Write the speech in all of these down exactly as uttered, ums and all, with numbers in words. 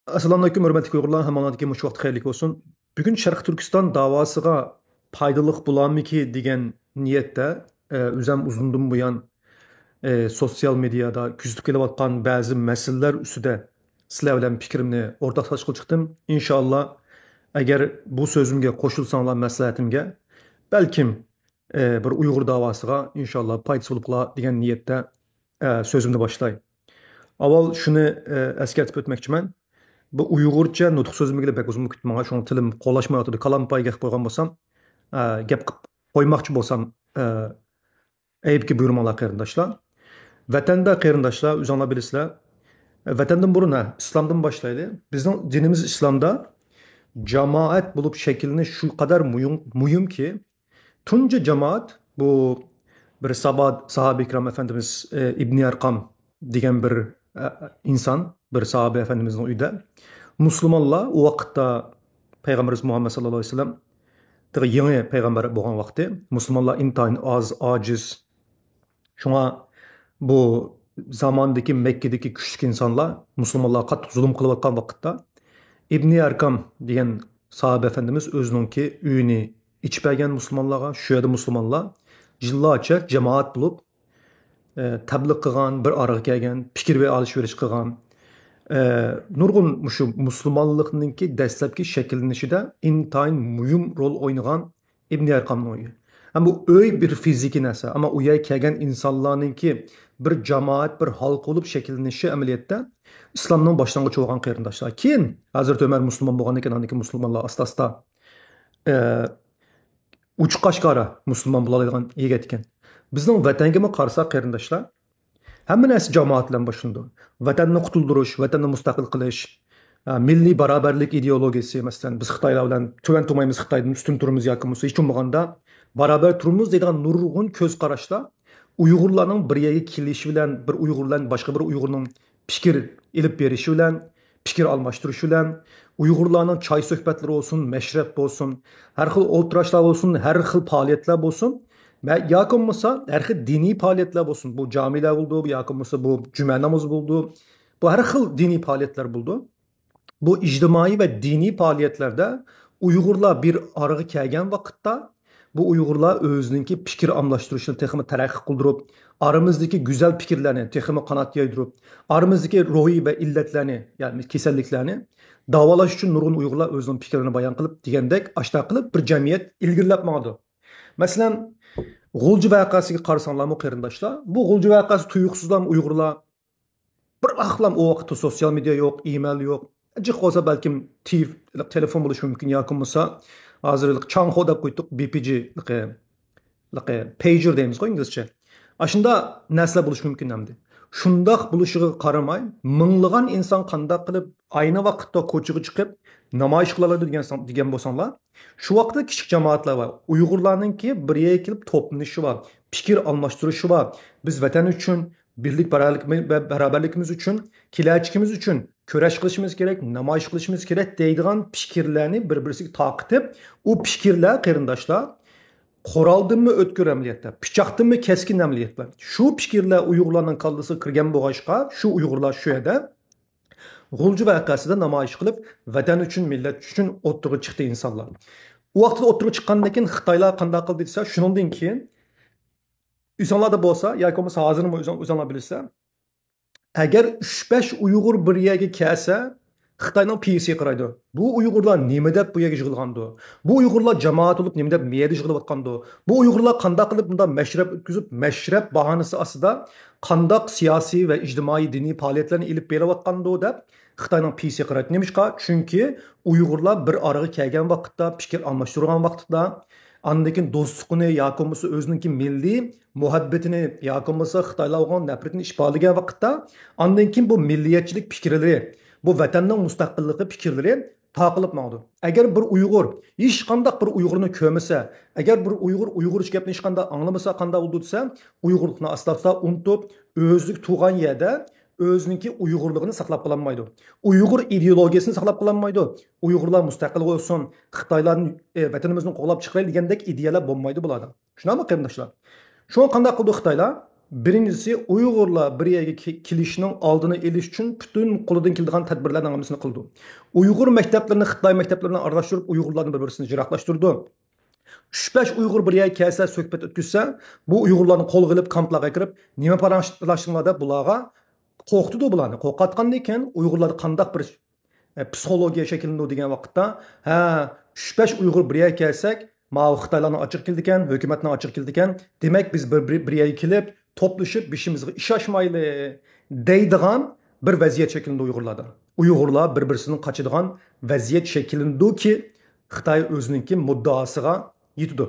ئەسسالامۇئەلەيكۇم، ھۆرمەتلىك ئۇيغۇرلار، ھەممىڭلاردىكى مۇشۇ ۋاقىت خەيرلىك بولسۇن. بۈگۈن شەرقىي تۈركىستان داۋاسىغا پايدىلىق بولارمىكى دېگەن نىيەتتە، ئە، ئۆزەم ئۇزۇندىن بۇيان، ئە، سوتسىيال مېدىيادا كۆزىتىپ كېلىۋاتقان بەزى مەسىلىلەر ئۈستىدە سىلەر بىلەن پىكرىمنى ئورتاقلاشقىلى چىقتىم. ئىنشائاللا، ئەگەر بۇ سۆزۈمگە قوشۇلساڭلار، مەسلىھەتىمگە، بەلكىم، ئە، بىر ئۇيغۇر داۋاسىغا ئىنشائاللا پايدىسى بولۇپ قالار دېگەن نىيەتتە، ئە، سۆزۈمنى باشلاي. ئاۋۋال شۇنى، ئە، ئەسكەرتىپ ئۆتمەكچىمەن. بۇ ئۇيغۇرچە نۇتۇق سۆزلىمىگىلى بەك ئۇزۇن كۈتمەڭلار، شۇڭا تىلىم قولاشمايۋاتىدۇ. كالامپاي گەپ قويغان بولسام، ئە، گەپ قىلىپ قويماقچى بولسام، ئە، ئەيىبكە بۇيرۇماڭلار، قېرىنداشلار. ۋەتەندە، قېرىنداشلار، ئۆزۈڭلار بىلىسىلەر. ۋەتەندىن بۇرۇن، ھە، ئىسلامدىن باشلايلى. بىزنىڭ دىنىمىز ئىسلامدا جامائەت بولۇپ شەكىللىنىش شۇ قەدەر مۇھىم، مۇھىمكى، تۇنجى جامائەت بۇ بىر سابا-، ساھابە ئىكرام ئەپەندىمىز، ئە، ئىبنى ئەرقام دېگەن بىر، ئە، ئىنسان، بىر ساھابە ئەپەندىمىزنىڭ ئۆيىدە مۇسۇلمانلار ئۇ ۋاقىتتا پەيغەمبىرىمىز مۇھەممەد ساللاللاھۇ ئەلەيھى ۋەسەللەم تېخى يېڭى پەيغەمبەر بولغان ۋاقتى، مۇسۇلمانلار ئىنتايىن ئاز، ئاجىز. شۇڭا بۇ زاماندىكى مەككىدىكى كۈچلۈك ئىنسانلار مۇسۇلمانلارغا قاتتىق زۇلۇم قىلىۋاتقان ۋاقىتتا، ئىبنى ئەرقام دېگەن ساھابە ئەپەندىمىز ئۆزىنىڭكى ئۆيىنى ئېچىپ بەرگەن مۇسۇلمانلارغا، شۇ يەردە مۇسۇلمانلار يىللارچە جامائەت بولۇپ، ئە، تەبلىغ قىلغان، بىر ئارىغا كەلگەن، پىكىر ۋە ئالىشىۋېلىش قىلغان. ئە، نۇرغۇن مۇشۇ مۇسۇلمانلىقنىڭكى دەسلەپكى شەكىللىنىشىدە ئىنتايىن مۇھىم رول ئوينىغان ئىبنى ئەرقامنىڭ ئۆيى. ھەم بۇ ئۆي بىر فىزىكىي نەرسە، ئەمما ئۇ يەرگە كەلگەن ئىنسانلارنىڭكى بىر جامائەت، بىر ھالقا بولۇپ شەكىللىنىشى ئەمەلىيەتتە ئىسلامنىڭ باشلانغۇچى بولغان، قېرىنداشلار. كېيىن ھەزرىتى ئۆمەر مۇسۇلمان بولغاندىن كېيىن، ئاندىن كېيىن مۇسۇلمانلار ئاستا-ئاستا، ئە، ئوچۇق ئاشكارا مۇسۇلمان بولالايدىغان يىگىت ئىكەن. بىزنىڭ ۋەتەنگىمۇ قارىساق، قېرىنداشلار، ھەممە نەرسە جامائەت بىلەن باشلىنىدۇ. ۋەتەننى قۇتۇلدۇرۇش، ۋەتەننى مۇستەقىل قىلىش، ئە، مىللىي باراۋەرلىك ئىدېئولوگىيەسى، مەسىلەن، بىز خىتايلار بىلەن تۆۋەن تۇرمايمىز، خىتايدىن ئۈستۈن تۇرىمىز ياكى بولمىسا ھېچ بولمىغاندا باراۋەر تۇرىمىز دەيدىغان نۇرغۇن كۆز قاراشلار ئۇيغۇرلارنىڭ بىر يەرگە كېلىشى بىلەن، بىر ئۇيغۇر بىلەن باشقا بىر ئۇيغۇرنىڭ پىكىر ئېلىپ بېرىشى بىلەن، پىكىر ئالماشتۇرۇشى بىلەن، ئۇيغۇرلارنىڭ چاي سۆھبەتلىرى بولسۇن، مەشرەپ بولسۇن، ھەر خىل ئولتۇراشلار بولسۇن، ھەر خىل پائالىيەتلەر بولسۇن، ۋە ياكى بولمىسا ھەر خىل دىنىي پائالىيەتلەر بولسۇن، بۇ جامىلەر بولىدۇ، ياكى بولمىسا بۇ جۈمە نامىزى بولىدۇ، بۇ ھەر خىل دىنىي پائالىيەتلەر بولىدۇ. بۇ ئىجتىمائىي ۋە دىنىي پائالىيەتلەردە ئۇيغۇرلار بىر ئارىغا كەلگەن ۋاقىتتا، بۇ ئۇيغۇرلار ئۆزىنىڭكى پىكىر ئالماشتۇرۇشىنى تېخىمۇ تەرەققىي قىلدۇرۇپ، ئارىمىزدىكى گۈزەل پىكىرلەرنى تېخىمۇ قانات يايدۇرۇپ، ئارىمىزدىكى روھىي ۋە ئىللەتلەرنى، يەنى كېسەللىكلەرنى داۋالاش ئۈچۈن نۇرغۇن ئۇيغۇرلار ئۆزىنىڭ پىكرىنى بايان قىلىپ، دېگەندەك، ئاشۇنداق قىلىپ بىر جەمئىيەت ئىلگىرىلەپ ماڭىدۇ. مەسىلەن، غۇلجا ۋەقەسىگە قارىساڭلارمۇ، قېرىنداشلار، بۇ غۇلجا ۋەقەسى تۇيۇقسىزلا ئۇيغۇرلار بىر ۋاقىتلام ئۇ ۋاقىتتا سوتسىيال مېدىيا يوق، ئىمېيل يوق. جىق بولسا بەلكىم تېف-، تېلېفون بولۇشى مۇمكىن ياكى بولمىسا ھازىر چاڭخو دەپ قويدۇق، بى پى جى، پەيجېر دەيمىزغۇ ئىنگلىزچە. ئاشۇنداق نەرسىلەر بولۇشى مۇمكىن ئەمدى. شۇنداق بولۇشىغا قارىماي، مىڭلىغان ئىنسان قانداق قىلىپ ئاينى ۋاقىتتا كوچىغا چىقىپ نامايىش قىلالايدۇ دېگەن سان-، دېگەن بولساڭلار، شۇ ۋاقىتتا كىچىك جامائەتلەر بار. ئۇيغۇرلارنىڭكى بىر يەرگە كېلىپ توپلىنىشى بار، پىكىر ئالماشتۇرۇشى بار. بىز ۋەتەن ئۈچۈن، بىرلىك، بارابەرلىك-، بە-، بارابەرلىكىمىز ئۈچۈن، كېلەچىكىمىز ئۈچۈن كۈرەش قىلىشىمىز كېرەك، نامايىش قىلىشىمىز كېرەك دەيدىغان پىكىرلەرنى بىر-، بىرسىگە تارقىتىپ، ئۇ پىكىرلەر، قېرىنداشلار، قورالدىنمۇ ئۆتكۈر ئەمەلىيەتتە، پىچاقتىنمۇ كەسكىن ئەمەلىيەتتە. شۇ پىكىرلەر ئۇيغۇرلارنىڭ كاللىسىغا كىرگەن بولغاچقا، شۇ ئۇيغۇرلار شۇ يەردە غۇلجا ۋەقەسىدە نامايىش قىلىپ، ۋەتەن ئۈچۈن، مىللەت ئۈچۈن ئوتتۇرىغا چىقتى ئىنسانلار. ئۇ ۋاقىتتا ئوتتۇرىغا چىققاندىن كېيىن خىتايلار قانداق قىلدى دېسە، شۇنىڭدىن كېيىن ئېسىڭلاردا بولسا ياكى بولمىسا ھازىرمۇ ئۆزۈڭ-، ئۆزۈڭلار بىلىسىلەر، ئەگەر ئۈچ بەش ئۇيغۇر بىر يەرگە كەلسە، خىتاينىڭ پېيىسى قارايدۇ. بۇ ئۇيغۇرلار نېمە دەپ بۇ يەرگە يىغىلغاندۇ؟ بۇ ئۇيغۇرلار جامائەت بولۇپ نېمە دەپ مېيەدە يىغىلىۋاتقاندۇ؟ بۇ ئۇيغۇرلار قانداق قىلىپ مۇنداق مەشرەپ ئۆتكۈزۈپ، مەشرەپ باھانىسى ئاستىدا قانداق سىياسىي ۋە ئىجتىمائىي، دىنىي پائالىيەتلەرنى ئېلىپ بېرىۋاتقاندۇ دەپ خىتاينىڭ پېيىسى قارايدۇ. نېمىشقا؟ چۈنكى ئۇيغۇرلار بىر ئارىغا كەلگەن ۋاقىتتا، پىكىر ئالماشتۇرغان ۋاقتىدا، ئاندىن كېيىن دوستلۇقىنى ياكى بولمىسا ئۆزىنىڭكى مىللىي مۇھەببىتىنى ياكى بولمىسا خىتايلارغا بولغان نەپرىتىنى ئىپادىلىگەن ۋاقىتتا، ئاندىن كېيىن بۇ مىللىيەتچىلىك پىكىرلىرى، بۇ ۋەتەننىڭ مۇستەقىللىقى پىكىرلىرى تاقىلىپ ماڭىدۇ. ئەگەر بىر ئۇيغۇر ھېچقانداق بىر ئۇيغۇرنى كۆرمىسە، ئەگەر بىر ئۇيغۇر ئۇيغۇرچە گەپنى ھېچقانداق ئاڭلىمىسا قانداق بولىدۇ دېسە، ئۇيغۇرلۇقنى ئاستا-ئاستا ئۇنتۇپ، ئۆزلۈك تۇغان يەردە ئۆزىنىڭكى ئۇيغۇرلۇقىنى ساقلاپ قالالمايدۇ. ئۇيغۇر ئىدېئولوگىيەسىنى ساقلاپ قالالمايدۇ. ئۇيغۇرلار مۇستەقىل بولسۇن، خىتايلاردىن، ئى، ۋەتىنىمىزنى قوغلاپ چىقىرايلى دېگەندەك ئىدىيەلەر بولمايدۇ بۇلاردا. شۇنداقمۇ قېرىنداشلار؟ شۇڭا قانداق قىلدى خىتايلار؟ بىرىنچىسى، ئۇيغۇرلار بىر يەرگە كېلىشنىڭ ئالدىنى ئېلىش ئۈچۈن پۈتۈن قولىدىن كېلىدىغان تەدبىرلەرنىڭ ھەممىسىنى قىلىدۇ. ئۇيغۇر مەكتەپلىرىنى خىتاي مەكتەپلىرى بىلەن ئارىلاشتۇرۇپ، ئۇيغۇرلارنى بىر-بىرسىدىن يىراقلاشتۇرىدۇ. ئۈچ بەش ئۇيغۇر بىر يەرگە كەلسە، سۆھبەت ئۆتكۈزسە، بۇ ئۇيغۇرلارنى قولغا ئېلىپ، كامپلارغا كىرىپ، نېمە پاراڭلىشىڭلار دەپ بۇلارغا قورقۇتىدۇ بۇلارنى. قورقۇتقاندىن كېيىن ئۇيغۇرلاردا قانداق بىر پسىخولوگىيە شەكىللىنىدۇ دېگەن ۋاقىتتا، ھە، ئۈچ بەش ئۇيغۇر بىر يەرگە كەلسەك، ماۋۇ خىتايلارنىڭ ئاچچىقى كېلىدىكەن، ھۆكۈمەتنىڭ ئاچچىقى كېلىدىكەن، دېمەك، بىز بىر، بىر، بىر يەرگە كېلىپ، توپلىشىپ، بېشىمىزغا ئىش ئاچمايلى، دەيدىغان بىر ۋەزىيەت شەكىللىنىدۇ ئۇيغۇرلاردا. ئۇيغۇرلار بىر-، بىرسىدىن قاچىدىغان ۋەزىيەت شەكىللىنىدۇكى، خىتاي ئۆزىنىڭكى مۇددىئاسىغا يېتىدۇ.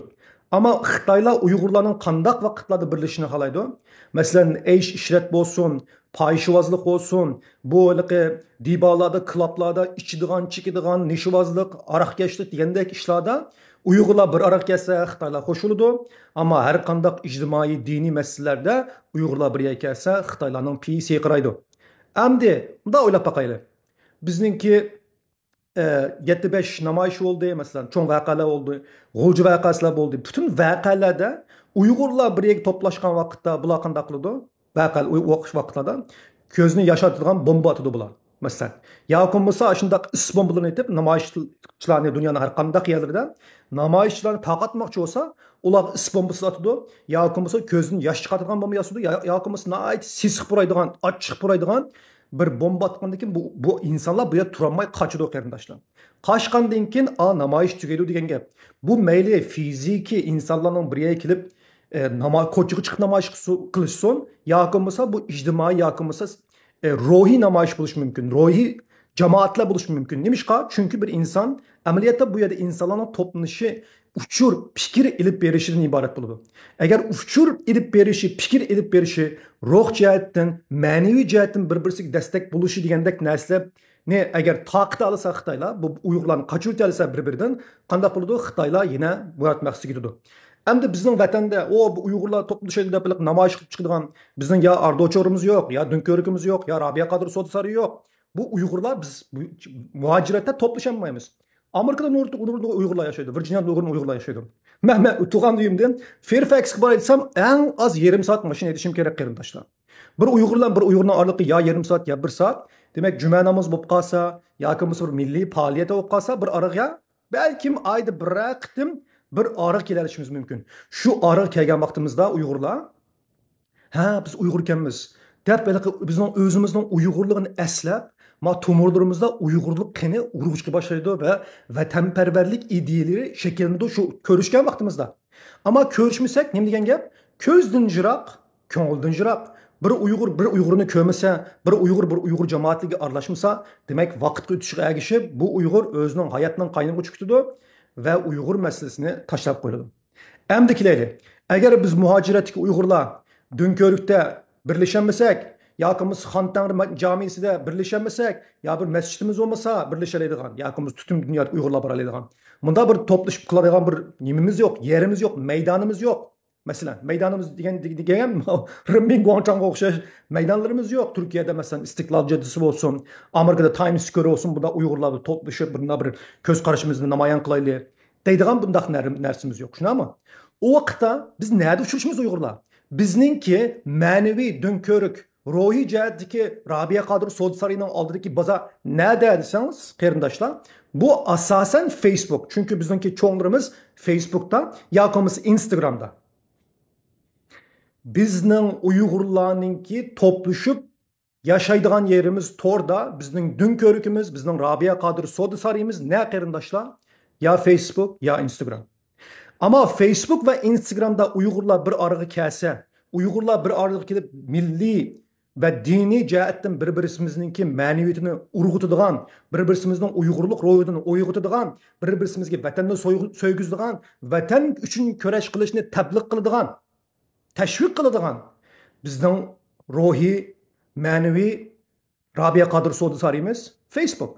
ئەمما خىتايلار ئۇيغۇرلارنىڭ قانداق ۋاقىتلاردا بىرلىشىشىنى خالايدۇ؟ مەسىلەن، ئەيش-ئىشرەت بولسۇن، پاھىشىۋازلىق بولسۇن، بۇ ھېلىقى دىبالاردا، كىلابلاردا ئىچىدىغان، چېكىدىغان، نېشىۋازلىق، ھاراقكەشلىك دېگەندەك ئىشلاردا ئۇيغۇرلار بىر ئارىغا كەلسە، خىتايلار قوشۇلىدۇ. ئەمما ھەر قانداق ئىجتىمائىي، دىنىي مەسىلىلەردە ئۇيغۇرلار بىر يەرگە كەلسە، خىتايلارنىڭ پېيى سىرقىرايدۇ. ئەمدى مۇنداق ئويلاپ باقايلى. بىزنىڭكى ئە، يەتتە بەش نامايىش بولدى، مەسىلەن، چوڭ ۋەقەلەر بولدى، غۇلجا ۋەقەسىلەر بولدى. پۈتۈن ۋەقەلەردە ئۇيغۇرلار بىر يەرگە توپلاشقان ۋاقىتتا بۇلار قانداق قىلىدۇ؟ ۋەقە، ۋاقىتلاردا كۆزنى ياشارتىدىغان بومبا ئاتىدۇ بۇلار. مەسىلەن، ياكى بولمىسا ئاشۇنداق ئىس بومبىلىرىنى ئېتىپ، نامايىشچىلارنى دۇنيانىڭ ھەر قانداق يەرلىرىدە نامايىشچىلارنى تارقاتماقچى بولسا، ئۇلارغا ئىس بومبىسى ئاتىدۇ، ياكى بولمىسا كۆزدىن ياش چىقارتىدىغان بومبا ياسىدۇ، يا-، ياكى بولمىسا ناھايىتى سېسىق پۇرايدىغان، ئاچچىق پۇرايدىغان بىر بومبا ئاتقاندىن كېيىن بۇ، بۇ ئىنسانلار بۇ يەردە تۇرالماي قاچىدۇ، قېرىنداشلار. قاچقاندىن كېيىن، ئا، نامايىش تۈگەيدۇ دېگەن گەپ. بۇ مەيلى فىزىكىي ئىنسانلارنىڭ بىر يەرگە كېلىپ، ئە، ناما-، كوچىغا چىقىپ نامايىش قىلسۇ-، قىلىشسۇن، ياكى بولمىسا بۇ ئىجتىمائىي، ياكى بولمىسا، ئە، روھىي نامايىش بولۇشى مۇمكىن. روھىي جامائەتلەر بولۇشى مۇمكىن. نېمىشقا؟ چۈنكى بىر ئىنسان ئەمەلىيەتتە بۇ يەردە ئىنسانلارنىڭ توپلىنىشى ئۇچۇر، پىكىر ئېلىپ بېرىشىدىن ئىبارەت بولىدۇ. ئەگەر ئۇچۇر ئېلىپ بېرىشى، پىكىر ئېلىپ بېرىشى، روھ جەھەتتىن، مەنىۋى جەھەتتىن بىر-بىرسىگە دەستەك بولۇشى دېگەندەك نەرسىلەرنى ئەگەر تارقىتالىسا خىتايلار، بۇ ئۇيغۇرلارنى قاچۇرتالىسا بىر-بىرىدىن، قانداق بولىدۇ؟ خىتايلار يەنە مۇراد مەقسىتىگە يېتىدۇ. ئەمدى بىزنىڭ ۋەتەندە، ئۇ، بۇ ئۇيغۇرلار توپلىشىدۇ دەپ نامايىش قىلىپ چىقىدىغان، بىزنىڭ يا ئاردوچورىمىز يوق، يا دۆڭكۆۋرۈكىمىز يوق، يا رابىيە قادىر سودا سارىيى يوق. بۇ ئۇيغۇرلار، بىز بۇ مۇھاجىرەتتە توپلىشالمايمىز. ئامېرىكىدا نۇرغۇن ئۇيغۇرلار ياشايدۇ، ۋىرجىنىيادا نۇرغۇن ئۇيغۇرلار ياشايدۇ. مەن، مەن تۇغان ئۆيۈمدىن فېرفەكسكە باراي دېسەم، ئەڭ ئاز يېرىم سائەت ماشىنا ھەيدىشىم كېرەك، قېرىنداشلار. بىر ئۇيغۇر بىلەن بىر ئۇيغۇرنىڭ ئارىلىقى يا يېرىم سائەت، يا بىر سائەت. دېمەك، جۈمە نامىزى بولۇپ قالسا، ياكى بولمىسا بىر مىللىي پائالىيەت بولۇپ قالسا، بىر ئارىغا بەلكىم ئايدا بىرەر قېتىم بىر ئارىغا كېلەلىشىمىز مۇمكىن. شۇ ئارىغا كەلگەن ۋاقتىمىزدا ئۇيغۇرلار، ھە، بىز ئۇيغۇر ئىكەنمىز دەپ، ھېلىقى بىزنىڭ ئۆزىمىزنىڭ ئۇيغۇرلۇقىنى ئەسلەپ، ما تومۇرلىرىمىزدا ئۇيغۇرلۇق قېنى ئۇرغۇچقا باشلايدۇ ۋە ۋەتەنپەرۋەرلىك ئىدىيەلىرى شەكىللىنىدۇ شۇ كۆرۈشكەن ۋاقتىمىزدا. ئەمما كۆرۈشمىسەك، نېمە دېگەن گەپ؟ كۆزدىن يىراق، كۆڭۈلدىن يىراق. بىر ئۇيغۇر بىر ئۇيغۇرنى كۆرمىسە، بىر ئۇيغۇر بىر ئۇيغۇر جامائەتلىرىگە ئارىلاشمىسا، دېمەك، ۋاقىتقا ئۆتۈشىگە ئەگىشىپ، بۇ ئۇيغۇر ئۆزىنىڭ ھاياتىنىڭ قاينىغۇچى كۈتىدۇ ۋە ئۇيغۇر مەسىلىسىنى تاشلاپ قويىدۇ. ئەمدى كېلەيلى. ئەگەر بىز مۇھاجىرەتتىكى ئۇيغۇرلار دۆڭكۆۋرۈكتە بىرلىشەلمىسەك، ياكى بولمىسا خان تەڭرى ما-، جامىسىدا بىرلىشەلمىسەك، يا بىر مەسچىتىمىز بولمىسا بىرلىشەلەيدىغان، ياكى بولمىسا پۈتۈن دۇنيادىكى ئۇيغۇرلار بارالايدىغان، مۇنداق بىر توپلىشىپ قىلالايدىغان بىر نېمىمىز يوق، يېرىمىز يوق، مەيدانىمىز يوق. مەسىلەن، مەيدانىمىز دېگەن، دېگەن رېنمىن گۇاڭچاڭغا ئوخشاش مەيدانلىرىمىز يوق. تۈركىيەدە، مەسىلەن، ئىستىقلال جاددىسى بولسۇن، ئامېرىكىدا تايمس سكوير بولسۇن، بۇنداق ئۇيغۇرلار بىر توپلىشىپ، بۇنداق بىر كۆز قارىشىمىزنى نامايان قىلايلى دەيدىغان بۇنداق نەر-، نەرسىمىز يوق. شۇنداقمۇ؟ ئۇ ۋاقىتتا بىز نەدە ئۇچرىشىمىز ئۇيغۇرلار؟ بىزنىڭكى مەنىۋى دۆڭكۆۋرۈك، روھىي جەھەتتىكى رابىيە قادىر سودا سارىيىنىڭ ئالدىدىكى بازار نەدە دېسەڭىز، قېرىنداشلار، بۇ ئاساسەن فېيسبۇك. چۈنكى بىزنىڭكى چوڭلىرىمىز فېيسبۇكتا ياكى بولمىسا ئىنستاگرامدا. بىزنىڭ ئۇيغۇرلارنىڭكى توپلىشىپ ياشايدىغان يېرىمىز توردا، بىزنىڭ دۆڭكۆۋرۈكىمىز، بىزنىڭ رابىيە قادىر سودا سارىيىمىز نە، قېرىنداشلار؟ يا فېيسبۇك، يا ئىنستاگرام. ئەمما فېيسبۇك ۋە ئىنستاگرامدا ئۇيغۇرلار بىر ئارىغا كەلسە، ئۇيغۇرلار بىر ئارىغا كېلىپ مىللىي ۋە دىنىي جەھەتتىن بىر-، بىرسىمىزنىڭكى مەنىۋىيىتىنى ئۇرغۇتىدىغان، بىر-، بىرسىمىزنىڭ ئۇيغۇرلۇق روھىنى ئويغىتىدىغان، بىر-، بىرسىمىزگە ۋەتەننى سويغۇ-، سۆيگۈزىدىغان، ۋەتەن ئۈچۈن كۈرەش قىلىشنى تەبلىغ قىلىدىغان، تەشۋىق قىلىدىغان، بىزنىڭ روھىي، مەنىۋى رابىيە قادىر سودا سارىيىمىز فېيسبۇك.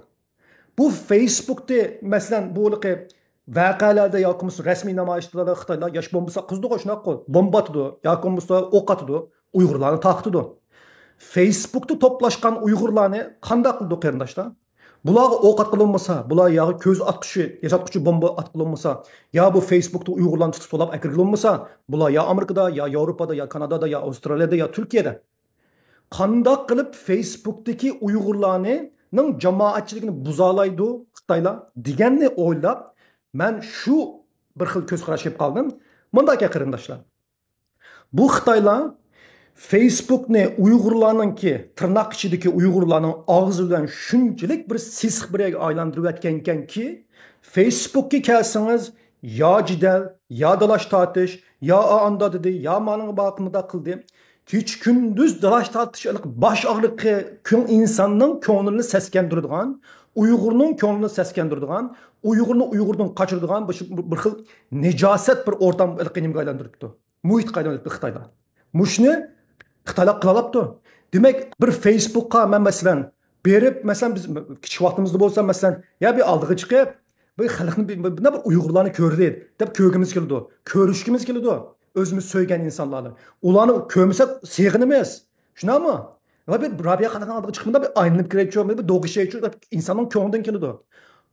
بۇ فېيسبۇكتى، مەسىلەن، بۇ ھېلىقى ۋەقەلەردە ياكى بولمىسا رەسمىي نامايىشلاردا خىتايلار ياش بومبا ساتقۇزىدۇ، شۇنداققۇ؟ بومبا ئاتىدۇ ياكى بولمىسا ئوق ئاتىدۇ، ئۇيغۇرلارنى تارقىتىدۇ. فېيسبۇكتا توپلاشقان ئۇيغۇرلارنى قانداق قىلىدۇ، قېرىنداشلار؟ بۇلارغا ئوق ئاتقىلى بولمىسا، بۇلار ياغا كۆز ئاتقۇچى، ياساتقۇچى بومبا ئاتقىلى بولمىسا، يا بۇ فېيسبۇكتا ئۇيغۇرلارنى تۇتۇپ سولاپ ئەكىرگىلى بولمىسا، بۇلار يا ئامېرىكىدا، يا ياۋروپادا، يا كانادادا، يا ئاۋسترالىيادا، يا تۈركىيەدە. قانداق قىلىپ فېيسبۇكتىكى ئۇيغۇرلارنىڭ جامائەتچىلىكىنى بۇزالايدۇ خىتايلار دېگەننى ئويلاپ، مەن شۇ بىر خىل كۆز قاراشقا كېلىپ قالدىم. مۇنداق ئىكەن، قېرىنداشلار. بۇ خىتايلار فېيسبۇكنى ئۇيغۇرلارنىڭكى، تىرناق ئىچىدىكى ئۇيغۇرلارنىڭ ئاغزى بىلەن شۇنچىلىك بىر سېسىق بىر يەرگە ئايلاندۇرۇۋەتكەنكەنكى، فېيسبۇككا كەلسىڭىز، يا جېدەل، يا دالاش تارتىش، يا ئاندا دېدى، يا مانىڭغا باقمىدا قىلدى. كېچە كۈندۈز دالاش تارتىش باش ئاغرىقى، كۆڭ-، ئىنساننىڭ كۆڭلىنى سەسكەندۈرىدىغان، ئۇيغۇرنىڭ كۆڭلىنى سەسكەندۈرىدىغان، ئۇيغۇرنى ئۇيغۇردىن قاچۇرىدىغان بىر، بىر خىل نىجاسەت بىر ئورتام نېمىگە ئايلاندۇرۇپتۇ. مۇھىتقا ئايلاندۇرۇپتۇ خىتايلار. مۇشۇنى خىتايلار قىلالاپتۇ. دېمەك، بىر فېيسبۇكقا مەن، مەسىلەن، بېرىپ، مەسىلەن، بىز كىچىك ۋاقتىمىزدا بولسا، مەسىلەن، يا بىر ئالدىغا چىقىپ، بىر خەلقنى، بىر، بىر، بىر ئۇيغۇرلارنى كۆردى دەپ كۆرگۈمىز كېلىدۇ. كۆرۈشكىمىز كېلىدۇ. ئۆزىمىز سۆيگەن ئىنسانلارنى. ئۇلارنى كۆرمىسەك سېغىنىمىز. شۇنداقمۇ؟ ۋە بىر رابىيە خانىمنىڭ ئالدىغا چىققىندا بىر ئايلىنىپ كىرەيچۇ، بىر دوغىشايچۇ دەپ ئىنساننىڭ كۆڭلىدىن كېلىدۇ.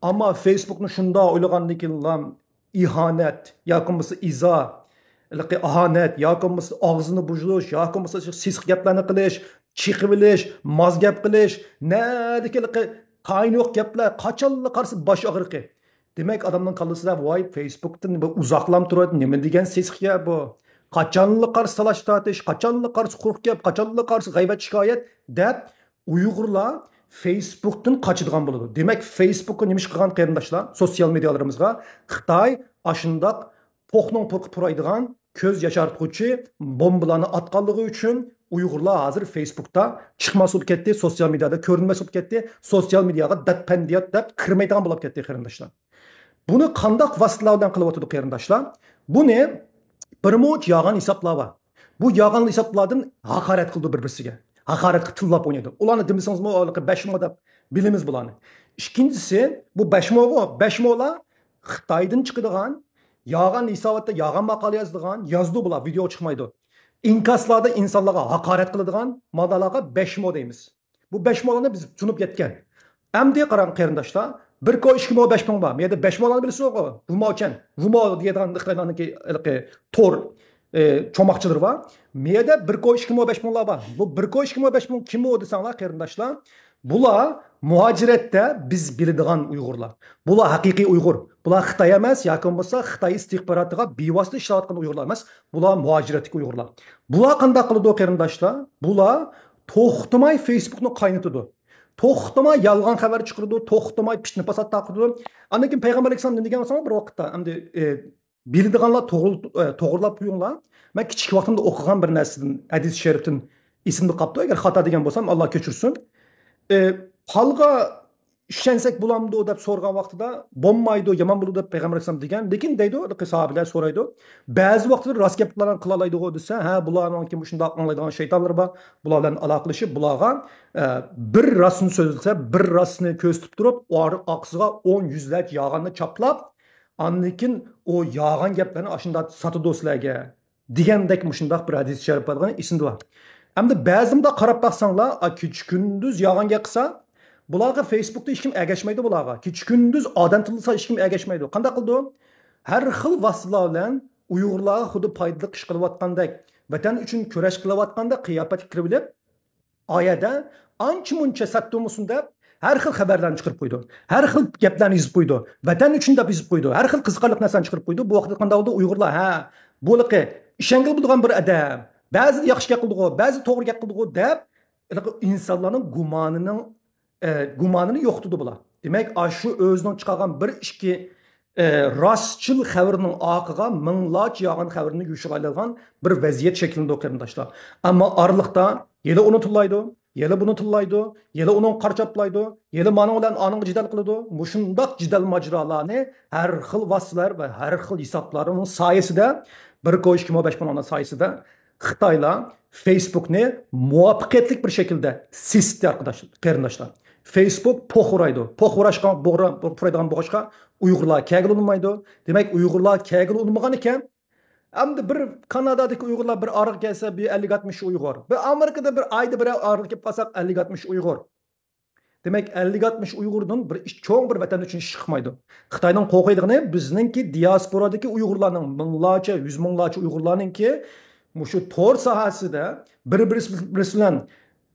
ئەمما فېيسبۇكنى شۇنداق ئويلىغاندىن كېيىنلا ئىھانەت ياكى بولمىسا ئىزا، ھېلىقى ئاھانەت ياكى بولمىسا ئاغزىنى بۇزۇش ياكى بولمىسا سېسىق گەپلەرنى قىلىش، چېقىۋېلىش، ماز گەپ قىلىش، نەدىكى ھېلىقى تايىنى يوق گەپلەر، قاچانلا قارىسا باش ئاغرىقى. دېمەك، ئادەمنىڭ كاللىسىدا، ۋاي، فېيسبۇكتىن بىر ئۇزاقلام تۇرۇۋاتىدۇ، نېمە دېگەن سېسىق يا بۇ؟ قاچانلا قارىسا تالاش تارتىش، قاچانلا قارىسا قۇرۇق گەپ، قاچانلا قارىسا غەيۋەت شىكايەت دەپ، ئۇيغۇرلار فېيسبۇكتىن قاچىدىغان بولىدۇ. دېمەك، فېيسبۇكقا نېمە ئىش قىلغان قېرىنداشلار؟ سوتسىيال مېدىيالىرىمىزغا خىتاي ئاشۇنداق پوقنىڭ پۇرىقى پۇرايدىغان، كۆز ياشارتقۇچى بومبىلارنى ئاتقانلىقى ئۈچۈن ئۇيغۇرلار ھازىر فېيسبۇكتا چىقماس بولۇپ كەتتى، سوتسىيال مېدىيادا كۆرۈنمەس بولۇپ كەتتى، سوتسىيال مېدىياغا دەت پەندىيات دەپ كىرمەيدىغان بولۇپ كەتتى، قېرىنداشلار. بۇنى قانداق ۋاسىتىلەر بىلەن قىلىۋاتىدۇ، قېرىنداشلار؟ بۇنى بىر مۇنچە يالغان ھېسابلار بار. بۇ يالغان ھېسابلاردىن ھاقارەت قىلىدۇ بىر-بىرسىگە. ھاقارەتكە تىللاپ ئوينايدۇ. ئۇلارنى دېمىسىڭىزمۇ، ھېلىقى بەشمۇ دەپ بىلىمىز بۇلارنى. ئىككىنچىسى، بۇ بەشمۇغۇ، بەشمۇلار خىتايدىن چىقىدىغان يالغان ھېساباتتا يالغان ماقالە يازىدىغان، يازىدۇ بۇلار، ۋىدېو چىقمايدۇ. ئىنكاسلاردا ئىنسانلارغا ھاقارەت قىلىدىغان مادالارغا بەشمۇ دەيمىز. بۇ بەشمۇلارنى بىز چۈشىنىپ يەتكەن. ئەمدى قاراڭ قېرىنداشلار، بىر كو ئىككى مو بەش مىڭ بار. مەيەردە بەشمۇلارنى بىلىسىزغۇ؟ ۋۇماۋچەن، ۋۇماۋ دېيەلەيدىغان خىتايلارنىڭكى ھېلىقى تور، ئى، چوماقچىلىرى بار. مەيەردە بىر كو ئىككى مو بەش مىڭلار بار. بۇ بىر كو ئىككى مو بەش مىڭ كىم ئۇ دېسەڭلار، قېرىنداشلار، بۇلار مۇھاجىرەتتە بىز بىلىدىغان ئۇيغۇرلار. بۇلار ھەقىقىي ئۇيغۇر. بۇلار خىتاي ئەمەس ياكى بولمىسا خىتاي ئىستىخباراتىغا بىۋاسىتە ئىشلەۋاتقان ئۇيغۇرلار ئەمەس. بۇلار مۇھاجىرەتتىكى ئۇيغۇرلار. بۇلار قانداق قىلىدۇ، قېرىنداشلار؟ بۇلار توختىماي فېيسبۇكنى قاينىتىدۇ. توختىماي يالغان خەۋەر چىقىرىدۇ، توختىماي پىتنە پاسات تارقىتىدۇ. ئاندىن كېيىن پەيغەمبەر ئەلەيھىسسالام نېمە دېگەن بولسا، بىر ۋاقىتتا، ئەمدى، ئى، بىلىدىغانلار توغرىلا-، ئە، توغرىلاپ قويۇڭلار. مەن كىچىك ۋاقتىمدا ئوقۇغان بىر نەرسىدىن، ھەدىس شەرىپتىن ئېسىمدە قاپتۇ. ئەگەر خاتا دېگەن بولسام، ئاللا كەچۈرسۇن. ئە، پالغا ئىشەنسەك بولامدۇ دەپ سورىغان ۋاقتىدا، بولمايدۇ، يامان بولىدۇ دەپ پەيغەمبەر ئەلەيھىسسالام دېگەن. لېكىن دەيدۇ، ساھابىلەر سورايدۇ، بەزى ۋاقىتلىرى راست گەپلەرنى قىلالايدىغۇ دېسە، ھە، بۇلارنىڭكى مۇشۇنداق ئاڭلايدىغان شەيتانلىرى بار، بۇلار بىلەن ئالاقىلىشىپ، بۇلارغا، ئە، بىر راستنى سۆزلىسە، بىر راستنى كۆرسىتىپ تۇرۇپ، ئار-، ئارقىسىغا ئون، يۈزلەرچە يالغاننى چاپلاپ، ئاندىن كېيىن ئۇ يالغان گەپلەرنى ئاشۇنداق ساتىدۇ سىلەرگە دېگەندەك مۇشۇنداق بىر ھەدىس شەرىپ بارلىقىنى ئېسىمدە بار. ئەمدى بەزىمدە قاراپ باقساڭلار، ئا، كېچە كۈندۈز يالغان گەپ قىلسا، بۇلارغا فېيسبۇكتا ھېچكىم ئەگەشمەيدۇ بۇلارغا. كېچە كۈندۈز ئادەم تىللىسا ھېچكىم ئەگەشمەيدۇ. قانداق قىلىدۇ؟ ھەر خىل ۋاسىتىلەر بىلەن ئۇيغۇرلارغا خۇددى پايدىلىق ئىش قىلىۋاتقاندەك، ۋەتەن ئۈچۈن كۈرەش قىلىۋاتقاندەك قىياپەتكە كىرىۋېلىپ، ئايەدە ئانچە مۇنچە سەت تۇرمىسۇن دەپ، ھەر خىل خەۋەرلەرنى چىقىرىپ قويىدۇ. ھەر خىل گەپلەرنى يېزىپ قويىدۇ. ۋەتەن ئۈچۈن دەپ يېزىپ قويىدۇ. ھەر خىل قىزىقارلىق نەرسىلەرنى چىقىرىپ قويىدۇ. بۇ ۋاقىتتا قانداق بولىدۇ؟ ئۇيغۇرلار، ھە، بۇ ھېلىقى ئىشەنگىلى بولىدىغان بىر ئادەم. بەزىدە ياخشى گەپ قىلىدىغۇ، بەزىدە توغرا گەپ قىلىدىغۇ دەپ، ھېلىقى ئىنسانلارنىڭ گۇمانىنىڭ ئە، گۇمانىنى يوقىتىدۇ بۇلار. دېمەك، ئاشۇ ئۆزىنىڭ چىقارغان بىر ئىككى، ئە، راستچىل خەۋىرىنىڭ ئارقىغا مىڭلارچە يالغان خەۋىرىنى يوشۇرالايدىغان بىر ۋەزىيەت شەكىللىنىدۇ، قېرىنداشلار. ئەمما ئارىلىقتا يەنە ئۇنى تىللايدۇ، يەنە بۇنى تىللايدۇ، يەنە ئۇنىڭغا قارا چاپلايدۇ، يەنە مانىڭ بىلەن ئانىڭغا جېدەل قىلىدۇ. مۇشۇنداق جېدەل ماجىرالارنى ھەر خىل ۋاسىتىلەر ۋە ھەر خىل ھېسابلارنىڭ سايىسىدە، بىر كوي ئىككى مو بەش مو سايىسىدە خىتايلار فېيسبۇكنى مۇۋەپپەقىيەتلىك بىر شەكىلدە سېسىتتى، ئارقىداش-، قېرىنداشلار. فېيسبۇك پوخ ئۇرايدۇ. پوخ ئۇراشقا، بوغرا-، پۇرايدىغان بولغاچقا، ئۇيغۇرلار كەلگىلى ئۇنىمايدۇ. دېمەك، ئۇيغۇرلار كەلگىلى ئۇنىمىغان ئىكەن. ئەمدى بىر كانادادىكى ئۇيغۇرلار بىر ئارىغا كەلسە، بىر ئەللىك ئاتمىش ئۇيغۇر. بىر ئامېرىكىدا بىر ئايدا بىر ئارىغا كېلىپ قالساق، ئەللىك ئاتمىش ئۇيغۇر. دېمەك، ئەللىك ئاتمىش ئۇيغۇردىن بىر ئىش، چوڭ بىر ۋەتەن ئۈچۈن ئىش چىقمايدۇ. خىتاينىڭ قورقىدىغىنى بىزنىڭكى دىياسپورادىكى ئۇيغۇرلارنىڭ، مىڭلارچە، يۈز مىڭلارچە ئۇيغۇرلارنىڭكى مۇشۇ تور ساھەسىدە بىر-، بىرسى بىرسى بىلەن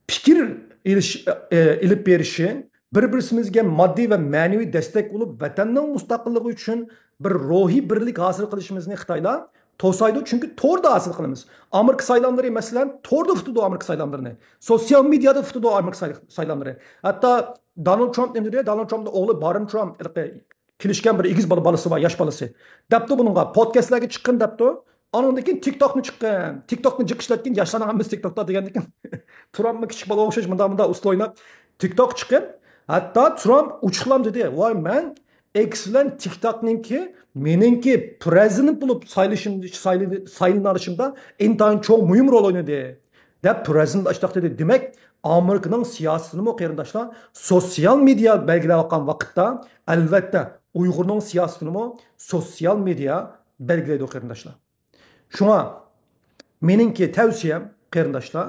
پىكىر ئېلىش، ئېلىپ بېرىشى، بىر-، بىرسىمىزگە ماددىي ۋە مەنىۋى دەستەك بولۇپ، ۋەتەننىڭ مۇستەقىللىقى ئۈچۈن بىر روھىي بىرلىك ھاسىل قىلىشىمىزنى خىتايلار توسايدۇ، چۈنكى توردا ھاسىل قىلىمىز. ئامېرىكا سايلاملىرى، مەسىلەن، توردا ئۇتىدۇ ئامېرىكا سايلاملىرىنى. سوتسىيال مېدىيادا ئۇتىدۇ ئامېرىكا ساي-، سايلاملىرى. ھەتتا دونالد ترامپ نېمە دېدى؟ دونالد ترامپنىڭ ئوغلى بارون ترامپ، ھېلىقى كېلىشكەن بىر ئېگىز بالا، بالىسى بار، ياش بالىسى. دەپتۇ بۇنىڭغا، پودكاستلارغا چىققىن دەپتۇ. ئانىڭدىن كېيىن تىك توكنى چىققىن. تىك توكنى جىق ئىشلەتكىن، ياشلارنىڭ ھەممىسى تىك توكتا دېگەندىن كېيىن ترامپمۇ كىچىك بالىغا ئوخشاش مۇنداق، مۇنداق ئۇسسۇل ئويناپ، تىك توك چىقىپ، ھەتتا ترامپ ئوچۇقلام دېدى، ۋاي، مەن ئېكس بىلەن تىك توكنىڭكى مېنىڭكى پرېزىدېنت بولۇپ سايلىشىم، سايلىنىشىمدا ئىنتايىن چوڭ مۇھىم رول ئوينىدى، دەپ پرېزىدېنت ئاشتاق دېدى. دېمەك، ئامېرىكىنىڭ سىياسىتىنىمۇ، قېرىنداشلار، سوتسىيال مېدىيا بەلگىلەۋاتقان ۋاقىتتا، ئەلۋەتتە، ئۇيغۇرنىڭ سىياسىتىنىمۇ سوتسىيال مېدىيا بەلگىلەيدۇ، قېرىنداشلار. شۇڭا مېنىڭكى تەۋسىيەم، قېرىنداشلار،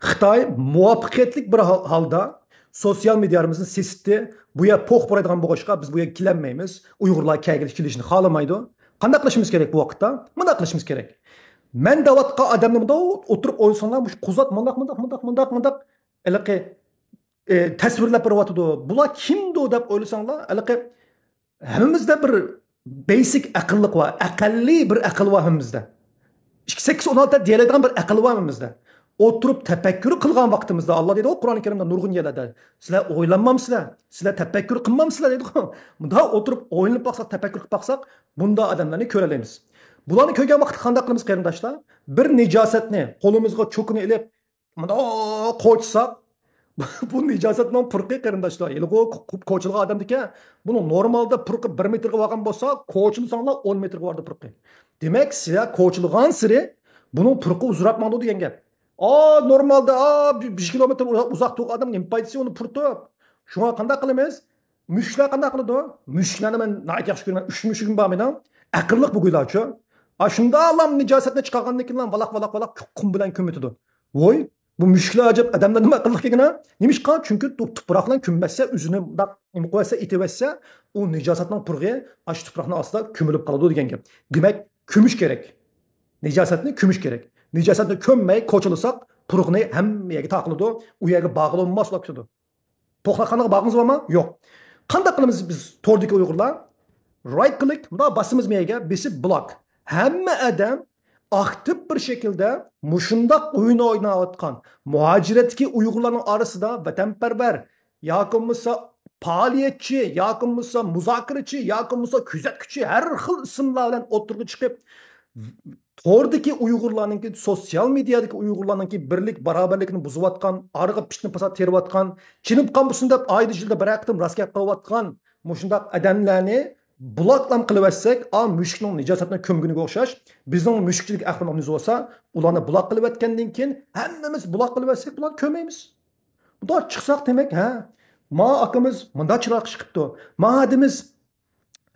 خىتاي مۇۋەپپەقىيەتلىك بىر ھال-، ھالدا سوتسىيال مېدىيامىزنى سېسىتتى. بۇ يەر پوخ پۇرايدىغان بولغاچقا، بىز بۇ يەرگە كېلەلمەيمىز. ئۇيغۇرلار كەلگىلى، كېلىشنى خالىمايدۇ. قانداق قىلىشىمىز كېرەك بۇ ۋاقىتتا؟ مۇنداق قىلىشىمىز كېرەك. مەن دەۋاتقان ئادەمنى مۇنداق ئولتۇرۇپ ئويلىساڭلار، مۇشۇ قۇزات مۇنداق، مۇنداق، مۇنداق، مۇنداق، مۇنداق ھېلىقى، ئى، تەسۋىرلەپ بېرىۋاتىدۇ. بۇلار كىمدۇ دەپ ئويلىساڭلار، ھېلىقى ھەممىمىزدە بىر بەيسىك ئەقىللىق بار، ئەقەللىي بىر ئەقىل بار ھەممىمىزدە. ئىككى، سەككىز، ئون ئالتە دېيەلەيدىغان بىر ئەقىل بار ھەممىمىزدە. ئولتۇرۇپ تەپەككۇر قىلغان ۋاقتىمىزدا، ئاللا دەيدىغۇ قۇرئان كەرىمدە نۇرغۇن يەرلەردە، سىلەر ئويلانمامسىلەر، سىلەر تەپەككۇر قىلمامسىلەر دەيدىغۇ. مۇنداق ئولتۇرۇپ ئويلىنىپ باقساق، تەپەككۇر قىلىپ باقساق، بۇنداق ئادەملەرنى كۆرەلەيمىز. بۇلارنى كۆرگەن ۋاقىتتا قانداق قىلىمىز، قېرىنداشلار؟ بىر نىجاسەتنى، قولىمىزغا چوكىنى ئېلىپ، مۇنداق قوچساق، بۇ نىجاسەتنىڭ پۇرىقى، قېرىنداشلار، ھېلىغۇ كوچىلىغان ئادەمدىكى، بۇنىڭ نورمالدا پۇرىقى بىر مېتىرغا بارغان بولسا، كوچىلىساڭلار ئون مېتىرغا بارىدۇ پۇرىقى. دېمەك، سىلەر كوچىلىغانسېرى بۇنىڭ پۇرىقى ئۇزىراپ ماڭىدۇ دېگەن گەپ. ئا، نورمالدا، ئا، بىر، بىر كىلومېتىر ئۇزاق، ئۇزاق تۇرغان ئادەم نېمە پايدىسى ئۇنى پۇرىتىپ؟ شۇڭا قانداق قىلىمىز؟ مۈشۈكلەر قانداق قىلىدۇ؟ مۈشۈكلەرنى مەن ناھايىتى ياخشى كۆرىمەن. ئۈچ مۈشۈكۈم بار مېنىڭ. ئەقىللىق بۇ گۇيلاچۇ. ئا، شۇنداقلا نىجاسەتنى چىقارغاندىن كېيىن ۋالاق، ۋالاق، ۋالاق قۇم بىلەن كۆمۈۋېتىدۇ. ۋوي، بۇ مۈشۈكلەر ئەجەب ئادەملەر نېمە ئەقىللىق ئىكەن ھە؟ نېمىشقا؟ چۈنكى تۇ-، تۇپراق بىلەن كۆممەتسە، ئۆزىنى مۇنداق نېمە قىلىۋەتسە، ئېتىۋەتسە، ئۇ نىجاسەتنىڭ پۇرىقى ئاشۇ تۇپراقنىڭ ئاستىدا كۆمۈلۈپ قالىدۇ دېگەن گەپ. دېمەك، كۆمۈش كېرەك. نىجاسەتنى كۆمۈش كېرەك. نىجاسەتنى كۆممەي كوچىلىساق، پۇرىقىنى ھەممە يەرگە تارقىلىدۇ، ئۇ يەرگە باغلىنماس بولۇپ كېتىدۇ. پوخلاقخانىغا بارغىڭىز بارمۇ؟ يوق. قانداق قىلىمىز بىز توردىكى ئۇيغۇرلار؟ رايت كلىك، مۇنداق باسىمىز مەيگە، بېسىپ بلاك. ھەممە ئادەم ئاكتىپ بىر شەكىلدە مۇشۇنداق ئويۇن ئويناۋاتقان مۇھاجىرەتتىكى ئۇيغۇرلارنىڭ ئارىسىدا ۋەتەنپەرۋەر ياكى بولمىسا پائالىيەتچى ياكى بولمىسا مۇزاكىرىچى ياكى بولمىسا كۆزەتكۈچى ھەر خىل ئىسىملار بىلەن ئوتتۇرىغا چىقىپ، توردىكى ئۇيغۇرلارنىڭكى، سوتسىيال مېدىيادىكى ئۇيغۇرلارنىڭكى بىرلىك، باراۋەرلىكىنى بۇزۇۋاتقان، ئارىغا پىتنە پاسات تېرىۋاتقان، چېنىپ قالمىسۇن دەپ ئايدا يىلدا بىرەر قېتىم راسكەپ قىلىۋاتقان مۇشۇنداق ئادەملەرنى بلاكلام قىلىۋەتسەك، ئا، مۈشۈكنىڭ نىجاسەتنى كۆمگىنىگە ئوخشاش، بىزنىڭ مۈشۈكچىلىك ئەقلىمىز بولسا، ئۇلارنى بلاك قىلىۋەتكەندىن كېيىن ھەممىمىز بلاك قىلىۋەتسەك، بۇلارنى كۆرمەيمىز. بۇنداق چىقساق دېمەك، ھە، ما ئاكىمىز مۇنداق چىرايلىق چىقىپتۇ، ما ھەدىمىز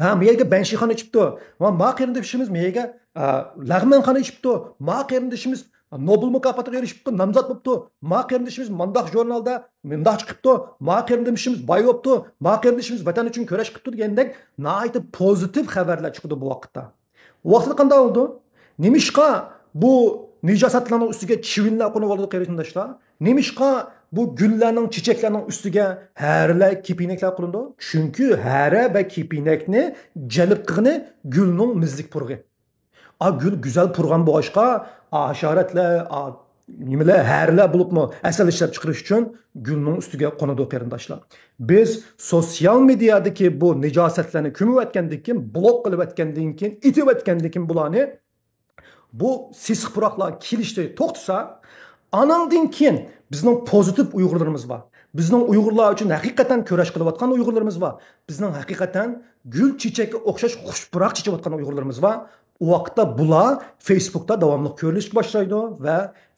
ھە، مۇ يەرگە بەنشىخانا ئېچىپتۇ. ۋە ما قېرىندىشىمىز مۇ يەرگە، ئە، لەغمەنخانا ئېچىپتۇ. ما قېرىندىشىمىز نوبېل مۇكاپاتىغا ئېرىشىپتۇ، نامزات بوپتۇ. ما قېرىندىشىمىز مانداق ژۇرنالدا مۇنداق چىقىپتۇ. ما قېرىندىشىمىز باي بوپتۇ. ما قېرىندىشىمىز ۋەتەن ئۈچۈن كۈرەش قىپتۇ دېگەندەك ناھايىتى پوزىتىپ خەۋەرلەر چىقىدۇ بۇ ۋاقىتتا. ۋاقتىدا قانداق بولىدۇ؟ نېمىشقا بۇ نىجاسەتلەرنىڭ ئۈستىگە چىۋىنلار قونۇۋالىدۇ، قېرىنداشلار؟ نېمىشقا بۇ گۈللەرنىڭ، چېچەكلەرنىڭ ئۈستىگە ھەرىلەر، كېپىنەكلەر قونىدۇ؟ چۈنكى ھەرە ۋە كېپىنەكنى جەلپ قىلغىنى گۈلنىڭ مىزلىك پۇرىقى. ئا، گۈل گۈزەل پۇرىغان بولغاچقا، ئا، ھاشاراتلار، ئا، نېمىلەر، ھەرىلەر بولۇپمۇ ھەسەل ئىشلەپ چىقىرىش ئۈچۈن گۈلنىڭ ئۈستىگە قونىدۇ، قېرىنداشلار. بىز سوتسىيال مېدىيادىكى بۇ نىجاسەتلەرنى كۆمۈۋەتكەندىن كېيىن، بلوك قىلىۋەتكەندىن كېيىن، ئېتىۋەتكەندىن كېيىن بۇلارنى، بۇ سېسىق پۇراقلار كېلىشتە توختىسا، ئاناندىن كېيىن بىزنىڭ پوزىتىپ ئۇيغۇرلىرىمىز بار. بىزنىڭ ئۇيغۇرلار ئۈچۈن ھەقىقەتەن كۈرەش قىلىۋاتقان ئۇيغۇرلىرىمىز بار. بىزنىڭ ھەقىقەتەن گۈل چېچەككە ئوخشاش خۇش پۇراق چېچىۋاتقان ئۇيغۇرلىرىمىز بار. ئۇ ۋاقىتتا بۇلار فېيسبۇكتا داۋاملىق كۆرۈلۈشكە باشلايدۇ ۋە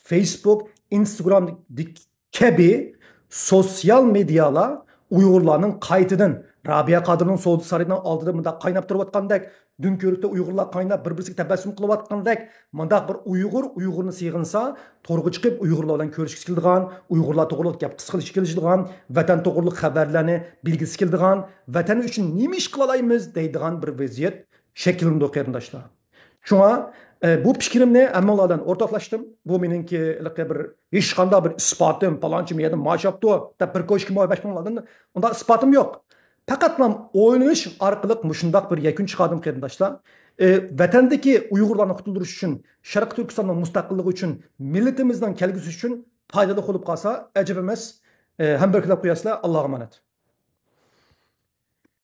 فېيسبۇك، ئىنستاگرام كەبى سوتسىيال مېدىيالار ئۇيغۇرلارنىڭ قايتىدىن رابىيە قادىرنىڭ سودا سارىيىنىڭ ئالدىدا مۇنداق قايناپ تۇرۇۋاتقاندەك، دۆڭكۆۋرۈكتە ئۇيغۇرلار قايناپ بىر-بىرسىگە تەبەسسۇم قىلىۋاتقاندەك، مۇنداق بىر ئۇيغۇر ئۇيغۇرنى سېغىنسا، تورغا چىقىپ ئۇيغۇرلار بىلەن كۆرۈشكۈسى كېلىدىغان، ئۇيغۇرلار توغرىلىق گەپ قىلىشى كېلىدىغان، ۋەتەن توغرىلىق خەۋەرلەرنى بىلگۈسى كېلىدىغان، ۋەتەن ئۈچۈن نېمە ئىش قىلالايمىز دەيدىغان بىر ۋەزىيەت شەكىللىنىدۇ، قېرىنداشلار. شۇڭا، ئە، بۇ پىكرىمنى ھەممىڭلار بىلەن ئورتاقلاشتىم. بۇ مېنىڭكى ھېلىقى بىر ھېچقانداق بىر ئىسپاتىم، پالانچى مۇ يەردىن مائاش ئاپتۇ دەپ بىر كوچكا مائاش بەش مىڭ ئالدىم. ئۇنداق ئىسپاتىم يوق. پەقەتلا ئويلىنىش ئارقىلىق مۇشۇنداق بىر يەكۈن چىقاردىم، قېرىنداشلار. ئە، ۋەتەندىكى ئۇيغۇرلارنى قۇتۇلدۇرۇش ئۈچۈن، شەرقىي تۈركىستاننىڭ مۇستەقىللىقى ئۈچۈن، مىللىتىمىزنىڭ كەلگۈسى ئۈچۈن پايدىلىق بولۇپ قالسا ئەجەب ئەمەس. ئە، ھەممە بىر كۆرۈپ قويارسىلەر. ئاللاغا ئامانەت.